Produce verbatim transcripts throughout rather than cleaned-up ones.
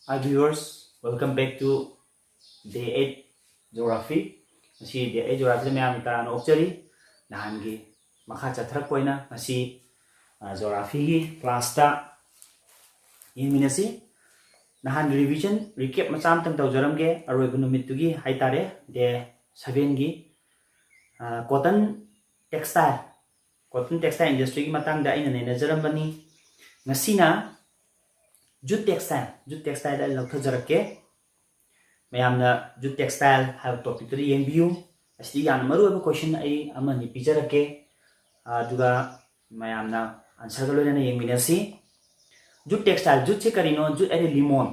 Hi viewers, welcome back to day eight Geography. ꯉꯁꯤ day eight Geographyꯗ ꯃꯌꯥꯝ ꯇꯔꯥꯝꯅ ꯑꯣꯛꯆꯔꯤ꯫ ꯅꯍꯥꯟꯒꯤ ꯃꯈꯥ ꯆꯠꯊꯔꯛꯄ ꯑꯣꯏꯅ ꯉꯁꯤ Geographyꯒꯤ classꯇ ꯌꯦꯡꯃꯤꯟꯅꯁꯤ꯫ ꯅꯍꯥꯟꯒꯤ revision recap ꯃꯆꯥ ꯑꯃꯇꯪ ꯇꯧꯖꯔꯝꯒꯦ꯫ ꯑꯔꯣꯏꯕ ꯅꯨꯃꯤꯠꯇꯨꯒꯤ ꯍꯥꯏꯇꯥꯔꯦ, day sevenꯒꯤ cotton textile cotton textile industryꯒꯤ ꯃꯇꯥꯡꯗ ꯑꯩꯅ ꯅꯩꯅꯖꯔꯝꯕꯅꯤ꯫ ꯉꯁꯤꯅ jute textile jute textileꯗ ꯑꯩ ꯂꯧꯊꯖꯔꯛꯀꯦ꯫ ꯃꯌꯥꯝꯅ jute textile ꯍꯥꯏꯕ topicꯇꯨꯗ ꯌꯦꯡꯕꯤꯌꯨ꯫ ꯑꯁꯤꯗꯤ ꯌꯥꯝꯅ ꯃꯔꯨꯑꯣꯏꯕ question ꯑꯩ ꯑꯃꯅꯤ ꯄꯤꯖꯔꯛꯀꯦ, ꯑꯗꯨꯒ ꯃꯌꯥꯝꯅ answerꯒ ꯂꯣꯏꯅꯅ ꯌꯦꯡꯃꯤꯟꯅꯁꯤ꯫ Jute textile, juteꯁꯦ ꯀꯔꯤꯅꯣ? Jute ꯍꯥꯏꯗꯤ ꯂꯤꯃꯣꯟ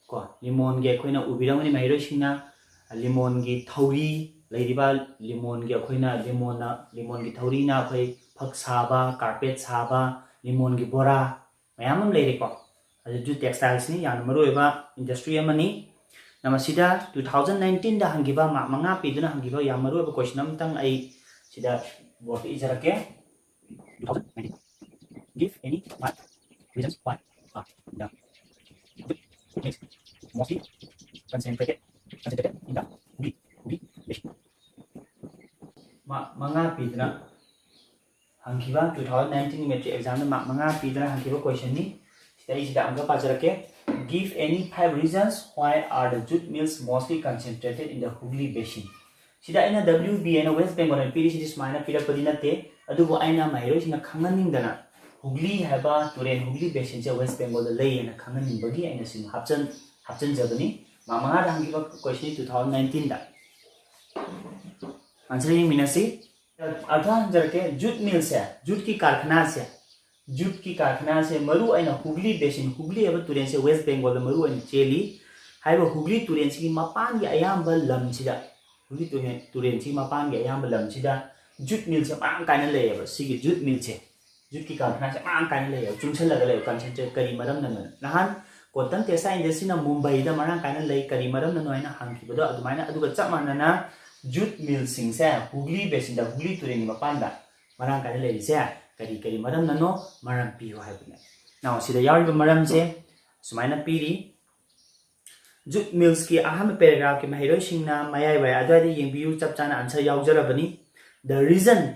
ꯀꯣ꯫ ꯂꯤꯃꯣꯟꯒꯤ ꯑꯩꯈꯣꯏꯅ ꯎꯕꯤꯔꯝꯒꯅꯤ ꯃꯍꯩꯔꯣꯏꯁꯤꯡꯅ, ꯂꯤꯃꯣꯟꯒꯤ ꯊꯧꯔꯤ, ꯂꯩꯔꯤꯕ ꯂꯤꯃꯣꯟꯒꯤ ꯑꯩꯈꯣꯏꯅ ꯂꯤꯃꯣꯟꯅ ꯂꯤꯃꯣꯟꯒꯤ ꯊꯧꯔꯤꯅ ꯑꯩꯈꯣꯏ ꯐꯛ ꯁꯥꯕ, carpet ꯁꯥꯕ, ꯂꯤꯃꯣꯟꯒꯤ ꯕꯣꯔꯥ ꯃꯌꯥꯝ ꯑꯃ ꯂꯩꯔꯦꯀꯣ꯫ ꯑꯗꯨ jute textilesꯅꯤ ꯌꯥꯝꯅ ꯃꯔꯨꯑꯣꯏꯕ industry ꯑꯃꯅꯤ꯫ ꯅ ꯃꯁꯤꯗ two thousand nineteenꯗ ꯍꯪꯈꯤꯕ mark ꯃꯉꯥ ꯄꯤꯗꯨꯅ ꯍꯪꯈꯤꯕ ꯌꯥꯝ ꯃꯔꯨꯑꯣꯏꯕ question ꯑꯃꯇꯪ ꯑꯩ ꯁꯤꯗ boardꯇ ꯏꯖꯔꯛꯀꯦ꯫ Two thousand nineteen. Give any five reasons why are the mostly concentrated concentrated in the Hooghly Hooghly basin. Mark ꯃꯉꯥ ꯄꯤꯗꯨꯅ ꯍꯪꯈꯤꯕ two thousand nineteen matric examꯗ mark ꯃꯉꯥ ꯄꯤꯗꯨꯅ ꯍꯪꯈꯤꯕ questionꯅꯤ꯫ ꯁꯤꯗ ꯑꯩ ꯁꯤꯗ ꯑꯃꯨꯛꯀ ꯄꯥꯖꯔꯛꯀꯦ꯫ Give any five reasons why are the jute mills mostly concentrated in the Hooghly basin. ꯁꯤꯗ ꯑꯩꯅ W B ꯑꯅ West Bengal ꯑꯅ ꯄꯤꯔꯤꯁꯤꯗꯤ ꯁꯨꯃꯥꯏꯅ ꯄꯤꯔꯛꯄꯗꯤ ꯅꯠꯇꯦ, ꯑꯗꯨꯕꯨ ꯑꯩꯅ ꯃꯍꯩꯔꯣꯏꯁꯤꯡꯅ ꯈꯪꯍꯟꯅꯤꯡꯗꯅ ꯍꯨꯒ꯭ꯂꯤ ꯍꯥꯏꯕ ꯇꯨꯔꯦꯜ, ꯍꯨꯒ꯭ꯂꯤ basinꯁꯦ West Bengalꯗ ꯂꯩ ꯍꯥꯏꯅ ꯈꯪꯍꯟꯅꯤꯡꯕꯒꯤ ꯑꯩꯅ ꯁꯤ ꯍꯥꯞꯆꯟ ꯍꯥꯞꯆꯟꯖꯕꯅꯤ꯫ Mark ꯃꯉꯥꯗ ꯍꯪꯈꯤꯕ questionꯅꯤ two thousand nineteenꯗ꯫ Answer ꯌꯦꯡꯃꯤꯟꯅꯁꯤ꯫ ꯑꯔꯊ ꯍꯟꯖꯔꯛꯀꯦ, jute millꯁꯦ, juteꯀꯤ ꯀꯥꯔꯈꯅꯥꯁꯦ, juteꯀꯤ ꯀꯥꯔꯈꯅꯥꯁꯦ ꯃꯔꯨ ꯑꯣꯏꯅ ꯍꯨꯒ꯭ꯂꯤ basin, ꯍꯨꯒ꯭ꯂꯤ ꯍꯥꯏꯕ ꯇꯨꯔꯦꯜꯁꯦ West Bengalꯗ ꯃꯔꯨ ꯑꯣꯏꯅ ꯆꯦꯜꯂꯤ꯫ ꯍꯥꯏꯔꯤꯕ ꯍꯨꯒ꯭ꯂꯤ ꯇꯨꯔꯦꯜꯁꯤꯒꯤ ꯃꯄꯥꯟꯒꯤ ꯑꯌꯥꯝꯕ ꯂꯝꯁꯤꯗ, ꯍꯨꯒ꯭ꯂꯤ ꯇꯨꯔꯦꯜ ꯇꯨꯔꯦꯜꯁꯤꯒꯤ ꯃꯄꯥꯟꯒꯤ ꯑꯌꯥꯝꯕ ꯂꯝꯁꯤꯗ jute millꯁꯦ ꯃꯔꯥꯡ ꯀꯥꯏꯅ ꯂꯩꯌꯦꯕ꯫ ꯁꯤꯒꯤ jute millꯁꯦ, juteꯀꯤ ꯀꯥꯔꯈꯅꯥꯁꯦ ꯃꯔꯥꯡ ꯀꯥꯏꯅ ꯂꯩꯌꯦꯕ, ꯆꯨꯡꯁꯜꯂꯒ ꯂꯩꯌꯦꯕ, concentrate꯫ ꯀꯔꯤ ꯃꯔꯝꯅꯅꯣ? ꯅꯍꯥꯟ cotton textile industryꯅ ꯃꯨꯝꯕꯥꯏꯗ ꯃꯔꯥꯡ ꯀꯥꯏꯅ ꯂꯩ, ꯀꯔꯤ ꯃꯔꯝꯅꯅꯣ ꯍꯥꯏꯅ ꯍꯪꯈꯤꯕꯗꯣ, ꯑꯗꯨꯃꯥꯏꯅ ꯑꯗꯨꯒ ꯆꯞ ꯃꯥꯟꯅꯅ jute millꯁꯤꯡꯁꯦ ꯍꯨꯒ꯭ꯂꯤ basinꯗ, ꯍꯨꯒ꯭ꯂꯤ ꯇꯨꯔꯦꯜꯒꯤ ꯃꯄꯥꯟꯗ ꯃꯔꯥꯡ ꯀꯥꯏꯅ ꯂꯩꯔꯤꯁꯦ ꯀꯔꯤ ꯀꯔꯤ ꯃꯔꯝꯅꯅꯣ? ꯃꯔꯝ ꯄꯤꯌꯨ ꯍꯥꯏꯕꯅꯦ꯫ Now ꯁꯤꯗ ꯌꯥꯎꯔꯤꯕ ꯃꯔꯝꯁꯦ ꯁꯨꯃꯥꯏꯅ ꯄꯤꯔꯤ꯫ Jute millsꯀꯤ ꯑꯍꯥꯟꯕ paragraphꯀꯤ ꯃꯍꯩꯔꯣꯏꯁꯤꯡꯅ ꯃꯌꯥꯏ ꯋꯥꯏ ꯑꯗꯨꯋꯥꯏꯗ ꯌꯦꯡꯕꯤꯌꯨ, ꯆꯞ ꯆꯥꯅ answer ꯌꯥꯎꯖꯔꯕꯅꯤ꯫ The reason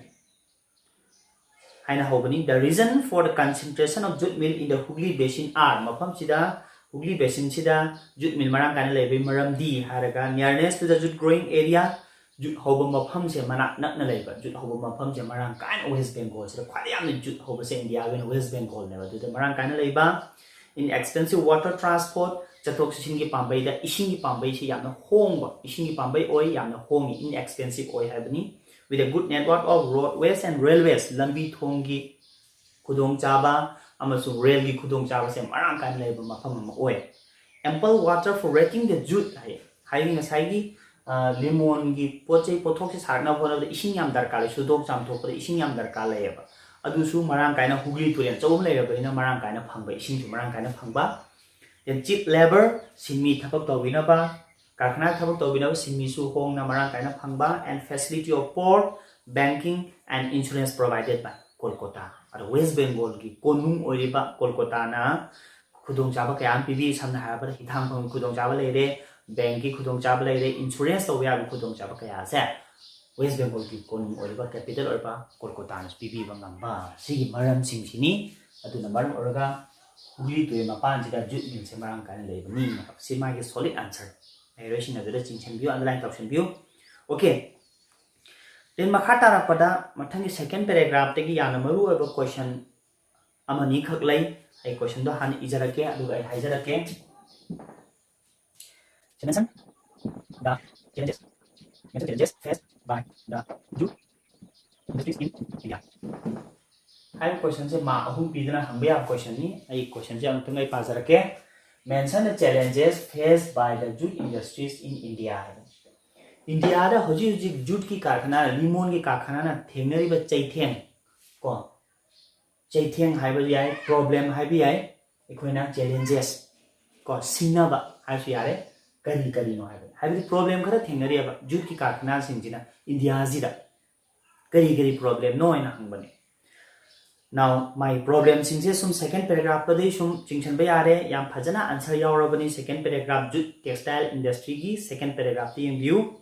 ꯍꯥꯏꯅ ꯍꯧꯕꯅꯤ, "The reason for the concentration of jute mill in the Hooghly Basin are", ꯃꯐꯝꯁꯤꯗ, ꯍꯨꯒ꯭ꯂꯤ ꯕꯦꯁꯤꯟꯁꯤꯗ jute mill ꯃꯔꯥꯡ ꯀꯥꯏꯅ ꯂꯩꯕꯒꯤ ꯃꯔꯝꯗꯤ ꯍꯥꯏꯔꯒ, "Nearness to the jute growing area", jute ꯍꯧꯕ ꯃꯐꯝꯁꯦ ꯃꯅꯥꯛ ꯅꯛꯅ ꯂꯩꯕ, jute ꯍꯧꯕ ꯃꯐꯝꯁꯦ ꯃꯔꯥꯡ ꯀꯥꯏꯅ West Bengalꯁꯤꯗ ꯈ꯭ꯋꯥꯏꯗꯩ ꯌꯥꯝꯅ jute ꯍꯧꯕꯁꯦ ꯏꯟꯗꯤꯌꯥꯒꯤ ꯑꯣꯏꯅ West Bengalꯅꯦꯕ, ꯑꯗꯨꯗ ꯃꯔꯥꯡ ꯀꯥꯏꯅ ꯂꯩꯕ꯫ Inexpensive water transport, ꯆꯠꯊꯣꯛ ꯆꯠꯁꯤꯟꯒꯤ ꯄꯥꯝꯕꯩꯗ ꯏꯁꯤꯡꯒꯤ ꯄꯥꯝꯕꯩꯁꯤ ꯌꯥꯝꯅ ꯍꯣꯡꯕ, ꯏꯁꯤꯡꯒꯤ ꯄꯥꯝꯕꯩ ꯑꯣꯏ, ꯌꯥꯝꯅ ꯍꯣꯡꯉꯤ, inexpensive ꯑꯣꯏ ꯍꯥꯏꯕꯅꯤ꯫ With a good network of roadways and railways, ꯂꯝꯕꯤ ꯊꯣꯡꯒꯤ ꯈꯨꯗꯣꯡꯆꯥꯕ ꯑꯃꯁꯨꯡ ꯔꯦꯜꯒꯤ ꯈꯨꯗꯣꯡꯆꯥꯕꯁꯦ ꯃꯔꯥꯡ ꯀꯥꯏꯅ ꯂꯩꯕ ꯃꯐꯝ ꯑꯃ ꯑꯣꯏ꯫ Ample water for raking the jute ꯍꯥꯏ, ꯍꯥꯏꯗꯤ ꯉꯁꯥꯏꯒꯤ, ꯑ, ꯂꯤꯃꯣꯟꯒꯤ ꯄꯣꯠ ꯆꯩ ꯄꯣꯠꯊꯣꯛꯁꯦ ꯁꯥꯔꯛꯅꯕ ꯍꯣꯠꯅꯕꯗ ꯏꯁꯤꯡ ꯌꯥꯝ ꯗꯔꯀꯥꯔ ꯂꯩ, ꯁꯨꯗꯣꯛ ꯆꯥꯝꯊꯣꯛꯄꯗ ꯏꯁꯤꯡ ꯌꯥꯝ ꯗꯔꯀꯥꯔ ꯂꯩꯌꯦꯕ꯫ ꯑꯗꯨꯁꯨ ꯃꯔꯥꯡ ꯀꯥꯏꯅ ꯍꯨꯒ꯭ꯂꯤ ꯇꯨꯔꯦꯜ ꯑꯆꯧꯕ ꯑꯃ ꯂꯩꯔꯕꯅꯤꯅ ꯃꯔꯥꯡ ꯀꯥꯏꯅ ꯐꯪꯕ, ꯏꯁꯤꯡꯁꯨ ꯃꯔꯥꯡ ꯀꯥꯏꯅ ꯐꯪꯕ꯫ Then cheap labor, ꯁꯤꯟꯃꯤ ꯊꯕꯛ ꯇꯧꯕꯤꯅꯕ, ꯀꯔꯈꯅꯥ ꯊꯕꯛ ꯇꯧꯕꯤꯅꯕ ꯁꯤꯟꯃꯤꯁꯨ ꯍꯣꯡꯅ ꯃꯔꯥꯡ ꯀꯥꯏꯅ ꯐꯪꯕ, and facility of port, banking and insurance provided by Kolkata꯫ ꯑꯗꯣ West Bengalꯒꯤ ꯀꯣꯅꯨꯡ ꯑꯣꯏꯔꯤꯕ ꯀꯣꯜꯀꯇꯥꯅ ꯈꯨꯗꯣꯡꯆꯥꯕ ꯀꯌꯥ ꯑꯃ ꯄꯤꯕꯤ꯫ ꯁꯝꯅ ꯍꯥꯏꯔꯕꯗ ꯍꯤꯊꯥꯡꯐꯝꯒꯤ ꯈꯨꯗꯣꯡꯆꯥꯕ ꯂꯩꯔꯦ, bankꯀꯤ ꯈꯨꯗꯣꯡꯆꯥꯕ ꯂꯩꯔꯦ, insurance ꯇꯧꯕ ꯌꯥꯕꯒꯤ ꯈꯨꯗꯣꯡꯆꯥꯕ ꯀꯌꯥꯁꯦ West Bengalꯒꯤ ꯀꯣꯅꯨꯡ ꯑꯣꯏꯔꯤꯕ, capital ꯑꯣꯏꯔꯤꯕ ꯀꯣꯜꯀꯇꯥꯅꯁꯨ ꯄꯤꯕꯤꯕ ꯉꯝꯕ, ꯁꯤꯒꯤ ꯃꯔꯝꯁꯤꯡꯁꯤꯅꯤ꯫ ꯑꯗꯨꯅ ꯃꯔꯝ ꯑꯣꯏꯔꯒ ꯍꯨꯒ꯭ꯂꯤ ꯇꯨꯔꯦꯜ ꯃꯄꯥꯟꯁꯤꯗ jute millꯁꯦ ꯃꯔꯥꯡ ꯀꯥꯏꯅ ꯂꯩꯕꯅꯤ꯫ ꯁꯤ ꯃꯥꯒꯤ solid answer꯫ ꯃꯍꯩꯔꯣꯏꯁꯤꯡ ꯑꯗꯨꯗ ꯆꯤꯡꯁꯤꯟꯕꯤꯌꯨ, underline ꯇꯧꯁꯤꯟꯕꯤꯌꯨ꯫ Okay, then ꯃꯈꯥ ꯇꯥꯔꯛꯄꯗ ꯃꯊꯪꯒꯤ second paragraphꯇꯒꯤ ꯌꯥꯝꯅ ꯃꯔꯨ ꯑꯣꯏꯕ question ꯑꯃꯅꯤ ꯈꯛ ꯂꯩ꯫ ꯑꯩ questionꯗꯣ ꯍꯥꯟꯅ ꯏꯖꯔꯛꯀꯦ, ꯑꯗꯨꯒ ꯑꯩ ꯍꯥꯏꯖꯔꯛꯀꯦ꯫ Mention the challenges, mention challenges faced by the jute industries in India. ꯍꯥꯏꯔꯤꯕ questionꯁꯦ mark ꯑꯍꯨꯝ ꯄꯤꯗꯨꯅ ꯍꯪꯕ ꯌꯥꯕ questionꯅꯤ꯫ ꯑꯩ questionꯁꯦ ꯑꯃꯨꯛꯇꯪ ꯑꯩ ꯄꯥꯖꯔꯛꯀꯦ꯫ Mention the challenges faced by the jute industries in India ꯍꯥꯏꯕꯅꯤ꯫ ꯏꯟꯗꯤꯌꯥꯗ ꯍꯧꯖꯤꯛ ꯍꯧꯖꯤꯛ juteꯀꯤ ꯀꯥꯔꯈꯅꯥ, ꯂꯤꯃꯣꯟꯒꯤ ꯀꯥꯔꯈꯅꯥꯅ ꯊꯦꯡꯅꯔꯤꯕ ꯆꯩꯊꯦꯡ, ꯀꯣ, ꯆꯩꯊꯦꯡ ꯍꯥꯏꯕ ꯌꯥꯏ, problem ꯍꯥꯏꯕ ꯌꯥꯏ, ꯑꯩꯈꯣꯏꯅ challenges, ꯀꯣ, ꯁꯤꯡꯅꯕ ꯍꯥꯏꯔꯁꯨ ꯌꯥꯔꯦ꯫ ꯀꯔꯤ ꯀꯔꯤꯅꯣ ꯍꯥꯏꯕꯅꯤ, ꯍꯥꯏꯕꯗꯤ problem ꯈꯔ ꯊꯦꯡꯅꯔꯤꯑꯕ juteꯀꯤ ꯀꯥꯔꯈꯅꯥꯁꯤꯡꯁꯤꯅ ꯏꯟꯗꯤꯌꯥꯁꯤꯗ꯫ ꯀꯔꯤ ꯀꯔꯤ problemꯅꯣ ꯍꯥꯏꯅ ꯍꯪꯕꯅꯤ꯫ Now, ꯃꯥꯒꯤ problemꯁꯤꯡꯁꯦ ꯁꯨꯝ second paragraphꯇꯗꯤ ꯁꯨꯝ ꯆꯤꯡꯁꯤꯟꯕ ꯌꯥꯔꯦ꯫ ꯌꯥꯝ ꯐꯖꯅ answer ꯌꯥꯎꯔꯕꯅꯤ꯫ Second paragraph, jute textile industryꯒꯤ second paragraphꯇ ꯌꯦꯡꯕꯤꯌꯨ꯫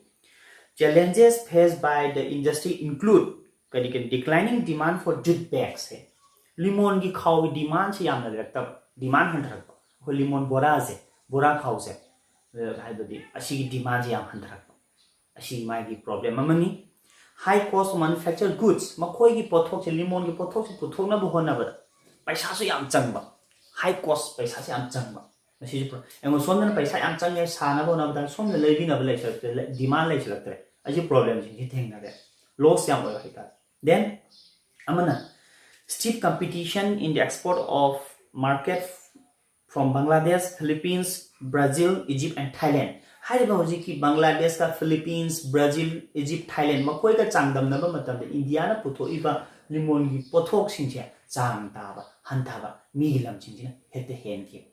Challenges faced by the industry include ꯀꯔꯤ ꯀꯔꯤ? Declining demand for jute bags ꯁꯦ, ꯂꯤꯃꯣꯟꯒꯤ ꯈꯥꯎꯒꯤ demandꯁꯦ ꯌꯥꯝꯅ ꯂꯩꯔꯛꯇꯕ, demand ꯍꯟꯊꯔꯛꯄ꯫ ꯑꯩꯈꯣꯏ ꯂꯤꯃꯣꯟ ꯕꯣꯔꯥꯁꯦ, ꯕꯣꯔꯥ ꯈꯥꯎꯁꯦ, ꯑ, ꯍꯥꯏꯕꯗꯤ ꯑꯁꯤꯒꯤ demandꯁꯦ ꯌꯥꯝ ꯍꯟꯊꯔꯛꯄ, ꯑꯁꯤ ꯃꯥꯒꯤ problem ꯑꯃꯅꯤ꯫ High cost of manufactured goods, ꯃꯈꯣꯏꯒꯤ ꯄꯣꯠꯊꯣꯛꯁꯦ, ꯂꯤꯃꯣꯟꯒꯤ ꯄꯣꯠꯊꯣꯛꯁꯦ ꯄꯨꯊꯣꯛꯅꯕ ꯍꯣꯠꯅꯕꯗ ꯄꯩꯁꯥꯁꯨ ꯌꯥꯝ ꯆꯪꯕ, high cost, ꯄꯩꯁꯥꯁꯦ ꯌꯥꯝ ꯆꯪꯕ꯫ ꯃꯁꯤꯁꯨ pro-, ꯑꯩꯉꯣꯟ ꯁꯣꯝꯗꯅ ꯄꯩꯁꯥ ꯌꯥꯝ ꯆꯪꯉꯦ ꯁꯥꯅꯕ ꯍꯣꯠꯅꯕꯗ, ꯁꯣꯝꯗ ꯂꯩꯕꯤꯅꯕ ꯂꯩꯁꯤꯜꯂꯛꯇ꯭ꯔꯦ, ꯂꯩ-, demand ꯂꯩꯁꯤꯜꯂꯛꯇ꯭ꯔꯦ꯫ ꯑꯁꯤ problemꯁꯤꯡꯁꯤ ꯊꯦꯡꯅꯔꯦ, loss ꯌꯥꯝ ꯑꯣꯏꯕ ꯍꯥꯏꯇꯥꯔꯦ꯫ Then ꯑꯃꯅ, stiff competition in the export of market from Bangladesh, Philippines, Brazil, Egypt and Thailand꯫ ꯍꯥꯏꯔꯤꯕ ꯍꯧꯖꯤꯛꯀꯤ ꯕꯪꯒ꯭ꯂꯥꯗꯦꯁꯀ ꯐꯤꯂꯤꯄꯤꯟꯁ, ꯕ꯭ꯔꯥꯖꯤꯜ, ꯏꯖꯤꯞ, ꯊꯥꯏꯂꯦꯟ, ꯃꯈꯣꯏꯒ ꯆꯥꯡꯗꯝꯅꯕ ꯃꯇꯝꯗ ꯏꯟꯗꯤꯌꯥꯅ ꯄꯨꯊꯣꯛꯏꯕ ꯂꯤꯃꯣꯟꯒꯤ ꯄꯣꯠꯊꯣꯛꯁꯤꯡꯁꯦ ꯆꯥꯡ ꯇꯥꯕ, ꯍꯟꯊꯕ, ꯃꯤꯒꯤ ꯂꯝꯁꯤꯡꯁꯤꯅ ꯍꯦꯛꯇ ꯍꯦꯟꯈꯤꯕ꯫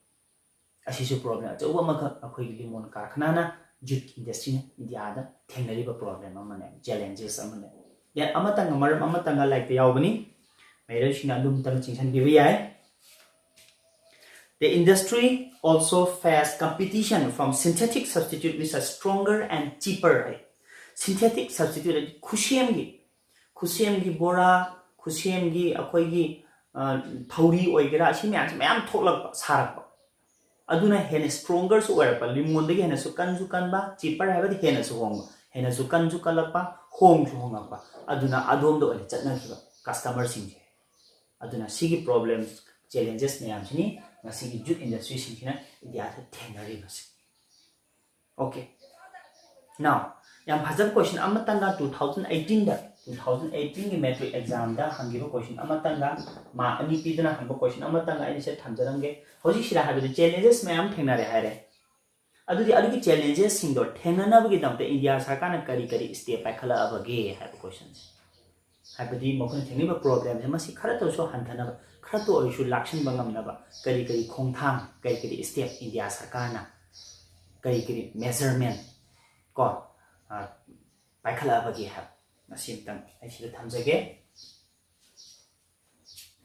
ꯑꯁꯤꯁꯨ problem ꯑꯆꯧꯕ ꯑꯃꯈꯛ ꯑꯩꯈꯣꯏꯒꯤ ꯂꯤꯃꯣꯟ ꯀꯔꯈꯅꯥꯅ, jute industryꯅ ꯏꯟꯗꯤꯌꯥꯗ ꯊꯦꯡꯅꯔꯤꯕ problem ꯑꯃꯅꯦ, challenges ꯑꯃꯅꯦ꯫ Then ꯑꯃꯇꯪꯒ, ꯃꯔꯝ ꯑꯃꯇꯪꯒ ꯂꯥꯏꯔꯤꯛꯇ ꯌꯥꯎꯕꯅꯤ, ꯃꯍꯩꯔꯣꯏꯁꯤꯡꯅ ꯑꯗꯨꯝꯇꯪ ꯆꯤꯡꯁꯤꯟꯕꯤꯕ ꯌꯥꯏ꯫ The industry also face competition from synthetic substitute which are stronger and cheaper high. Synthetic substitute ꯍꯥꯏꯗꯤ ꯈꯨꯠꯁꯦꯝꯒꯤ, ꯈꯨꯠꯁꯦꯝꯒꯤ ꯕꯣꯔꯥ, ꯈꯨꯠꯁꯦꯝꯒꯤ ꯑꯩꯈꯣꯏꯒꯤ, ꯑ, ꯊꯧꯔꯤ ꯑꯣꯏꯒꯦꯔꯥ, ꯑꯁꯤ ꯃꯌꯥꯝꯁꯦ ꯃꯌꯥꯝ ꯊꯣꯛꯂꯛꯄ, ꯁꯥꯔꯛꯄ꯫ ꯑꯗꯨꯅ ꯍꯦꯟꯅ strongerꯁꯨ ꯑꯣꯏꯔꯛꯄ, ꯂꯤꯃꯣꯟꯗꯒꯤ ꯍꯦꯟꯅꯁꯨ ꯀꯟꯁꯨ ꯀꯟꯕ, cheaper ꯍꯥꯏꯕꯗꯤ ꯍꯦꯟꯅꯁꯨ ꯍꯣꯡꯕ, ꯍꯦꯟꯅꯁꯨ ꯀꯟꯁꯨ ꯀꯜꯂꯛꯄ, ꯍꯣꯡꯁꯨ ꯍꯣꯡꯉꯛꯄ꯫ ꯑꯗꯨꯅ ꯑꯗꯣꯝꯗ ꯑꯣꯏꯅ ꯆꯠꯅꯈꯤꯕ customerꯁꯤꯡꯁꯦ꯫ ꯑꯗꯨꯅ ꯁꯤꯒꯤ problems, challenges ꯃꯌꯥꯝꯁꯤꯅꯤ ꯉꯁꯤꯒꯤ jute industryꯁꯤꯡꯁꯤꯅ ꯏꯟꯗꯤꯌꯥꯗ ꯊꯦꯡꯅꯔꯤꯕꯁꯦ꯫ Okay, now ꯌꯥꯝ ꯐꯖꯕ question ꯑꯃꯇꯪꯒ, two thousand eighteenꯗ, two thousand eighteenꯒꯤ matric examꯗ ꯍꯪꯈꯤꯕ question ꯑꯃꯇꯪꯒ, mark ꯑꯅꯤ ꯄꯤꯗꯨꯅ ꯍꯪꯕ question ꯑꯃꯇꯪꯒ ꯑꯩꯅ ꯁꯤꯗ ꯊꯝꯖꯔꯝꯒꯦ꯫ ꯍꯧꯖꯤꯛ ꯁꯤꯗ ꯍꯥꯏꯕꯗꯤ challenges ꯃꯌꯥꯝ ꯊꯦꯡꯅꯔꯦ ꯍꯥꯏꯔꯦ꯫ ꯑꯗꯨꯗꯤ ꯑꯗꯨꯒꯤ challengesꯁꯤꯡꯗꯣ ꯊꯦꯡꯅꯅꯕꯒꯤꯗꯃꯛꯇ ꯏꯟꯗꯤꯌꯥ ꯁꯔꯀꯥꯔꯅ ꯀꯔꯤ ꯀꯔꯤ step ꯄꯥꯏꯈꯠꯂꯛꯑꯕꯒꯦ ꯍꯥꯏꯕ questionꯁꯦ꯫ ꯍꯥꯏꯕꯗꯤ ꯃꯈꯣꯏꯅ ꯊꯦꯡꯅꯔꯤꯕ problemꯁꯦ ꯃꯁꯤ ꯈꯔꯇ ꯑꯣꯏꯔꯁꯨ ꯍꯟꯊꯅꯕ, ꯈꯔꯇ ꯑꯣꯏꯔꯁꯨ ꯂꯥꯛꯁꯤꯟꯕ ꯉꯝꯅꯕ ꯀꯔꯤ ꯀꯔꯤ ꯈꯣꯡꯊꯥꯡ, ꯀꯔꯤ ꯀꯔꯤ step ꯏꯟꯗꯤꯌꯥ ꯁꯔꯀꯥꯔꯅ, ꯀꯔꯤ ꯀꯔꯤ measurement ꯀꯣ, ꯑ, ꯄꯥꯏꯈꯠꯂꯛꯑꯕꯒꯦ ꯍꯥꯏꯕ ꯃꯁꯤ ꯑꯃꯇꯪ ꯑꯩ ꯁꯤꯗ ꯊꯝꯖꯒꯦ꯫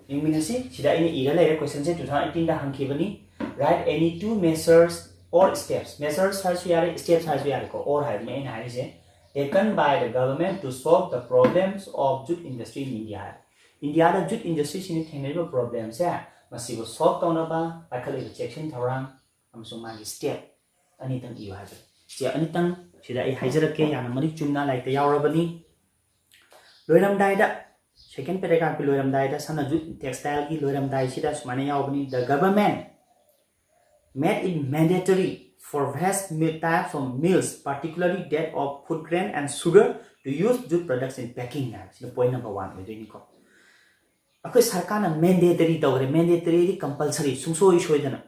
ꯌꯦꯡꯃꯤꯟꯅꯁꯤ꯫ ꯁꯤꯗ ꯑꯩꯅ ꯏꯔ ꯂꯩꯔꯦ, questionꯁꯦ two thousand eighteenꯗ ꯍꯪꯈꯤꯕꯅꯤ꯫ Write any two measures or steps. Measures ꯍꯥꯏꯔꯁꯨ ꯌꯥꯔꯦ, steps ꯍꯥꯏꯔꯁꯨ ꯌꯥꯔꯦꯀꯣ, or ꯍꯥꯏꯕꯅꯦ ꯑꯩꯅ ꯍꯥꯏꯔꯤꯁꯦ꯫ Taken by the government to solve the problems of jute industry in India ꯍꯥꯏ꯫ ꯏꯟꯗꯤꯌꯥꯗ ꯖꯨꯠ ꯏꯟꯗꯁꯇ꯭ꯔꯤꯁꯤꯡꯅ ꯊꯦꯡꯅꯔꯤꯕ problemꯁꯦ, ꯃꯁꯤꯕꯨ solve ꯇꯧꯅꯕ ꯄꯥꯏꯈꯠꯂꯤꯕ ꯆꯦꯛꯁꯤꯟ ꯊꯧꯔꯥꯡ ꯑꯃꯁꯨꯡ ꯃꯥꯒꯤ step ꯑꯅꯤꯇꯪ ꯏꯌꯨ ꯍꯥꯏꯕꯅꯤ꯫ Step ꯑꯅꯤꯇꯪ ꯁꯤꯗ ꯑꯩ ꯍꯥꯏꯖꯔꯛꯀꯦ, ꯌꯥꯝꯅ ꯃꯔꯤꯛ ꯆꯨꯝꯅ ꯂꯥꯏꯔꯤꯛꯇ ꯌꯥꯎꯔꯕꯅꯤ꯫ ꯂꯣꯏꯔꯝꯗꯥꯏꯗ, second paragraphꯀꯤ ꯂꯣꯏꯔꯝꯗꯥꯏꯗ, ꯁꯝꯅ ꯖꯨꯠ textileꯒꯤ ꯂꯣꯏꯔꯝꯗꯥꯏꯁꯤꯗ ꯁꯨꯃꯥꯏꯅ ꯌꯥꯎꯕꯅꯤ: "The government made it mandatory for vast mi-, types of mills, particularly that of food grain and sugar, to use jute products in packing" ꯍꯥꯏꯕꯁꯤꯅ point number one ꯑꯣꯏꯗꯣꯏꯅꯤꯀꯣ꯫ ꯑꯩꯈꯣꯏ ꯁꯔꯀꯥꯔꯅ mandatory ꯇꯧꯈ꯭ꯔꯦ꯫ Mandatoryꯗꯤ compulsory, ꯁꯨꯡꯁꯣꯏ ꯁꯣꯏꯗꯅ